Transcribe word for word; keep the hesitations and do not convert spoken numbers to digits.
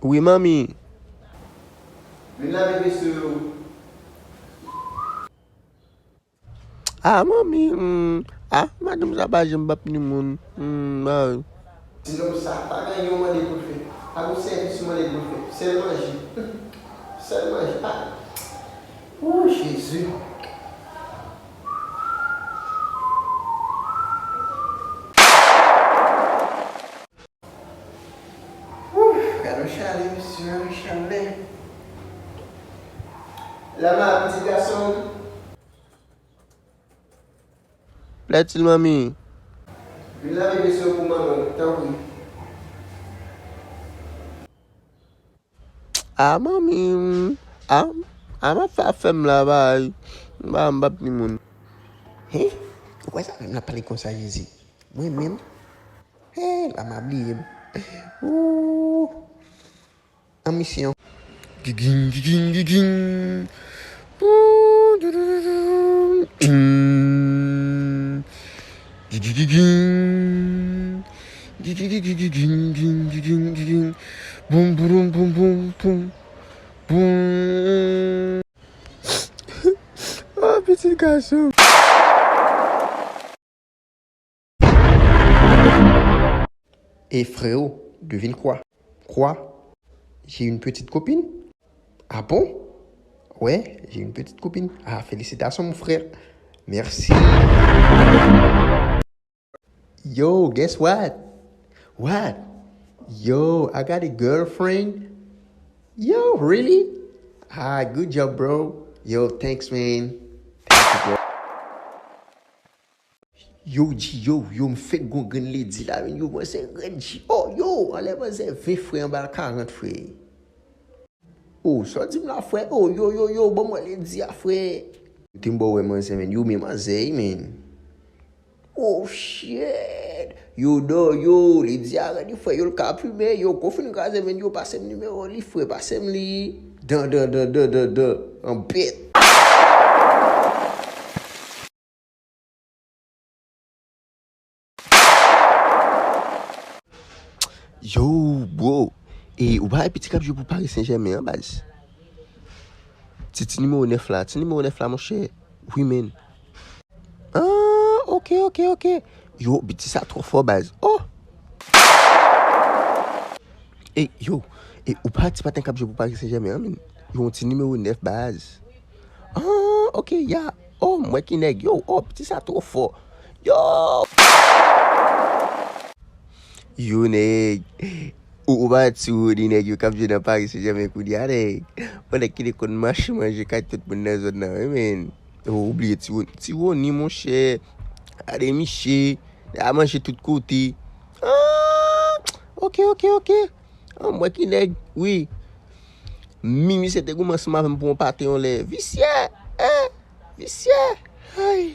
Wi, manmi. Vin lave veso yo. Ah, manmi, hmm, ah, madanm sa pa janm ap ni moun. Hmm, ah. Ti nonm sa, pa gen yon mande pou l fè. Pa gen sèvis mande pou l fè. Sèl manje. Sèl manje. Ah. Oh, Jezi. Ouf, gade yon chalè, mesye, yon chalè. Lama, pitit gason. Plètil, manmi. Vin lave veso pou manman w, tanpri. Ah, manmi, ah, ah, m ap fè afè m la, bay. M pa, m p ap ni moun. Hen? Ou kwè sa menm l ap pale konsa, Jezi? Mwen menm? Hen, la m a bliye m. Ooh. An misyon. Gigin, gigin, gigin. Pou, dou, dou, dou, dou. Gin. Gigi, gigin. Gigi, gigi, gigin, gin, gigin, gigin. Boum, boudoum, boum, boum, boum. Boum. Ah, pitit gason. Et frérot, devine quoi? Quoi? J'ai une petite copine. Ah bon? Ouais, j'ai une petite copine. Ah, félicitations, mon frère. Merci. Yo, guess what? What? Yo, I got a girlfriend. Yo, really? Ah, good job, bro. Yo, thanks, man. Thank you, bro. Yo, G, yo, yo, m fèk gon grenn ledi la, men yo, manzè rèd, G. Oh, yo, anlè manzè ven frè, anba l karant frè. Oh, sa w di m la, frè? Oh, yo, yo, yo, ban m wè ledi a, frè. Kote m ba w wè manzè, men yo, men manzè, men. Oh, shit. Yo, dò, yo, ledi a rèd, frè, yo, l ka plimen, yo, kou fin kraze, men yo, pase m nimewo li, frè, pase m li. Dan, dan, dan, dan, dan, dan, an bèt. Yo, bro. E ou pa wè piti k ap jwe pou Paris Saint-Germain an, baz? Ti, ti nimewo nèf la, ti nimewo nèf la, monchè. Wi, men. Ah, ok, ok, ok. Yo, piti sa twò fò, baz. Oh! E, yo, e ou pa ti paten k ap jwe pou Paris Saint-Germain an, men? Yo, yon ti nimewo nèf, baz. Ah, ok, ya. Oh, m wè ki nèg. Yo, oh, piti sa twò fò. Yo! Yo, nèg. Ou, ou pa ti wou di nèg yo k ap jwe nan Paris Saint-Germain kounye a, nèg. Yon nèg ki te konn mache manje kay tout moun nan zòn nan, wi, men. Yo, ou bliye ti wou, ti wou ni, monchè. Gade miche. Li a manje tout kote. Ah, ok, ok, ok. Ah, m wè ki nèg, wi. Mi, misye te goumen ansanm avè m pou yon pate yon lè. Visye, en? Visye. Ay.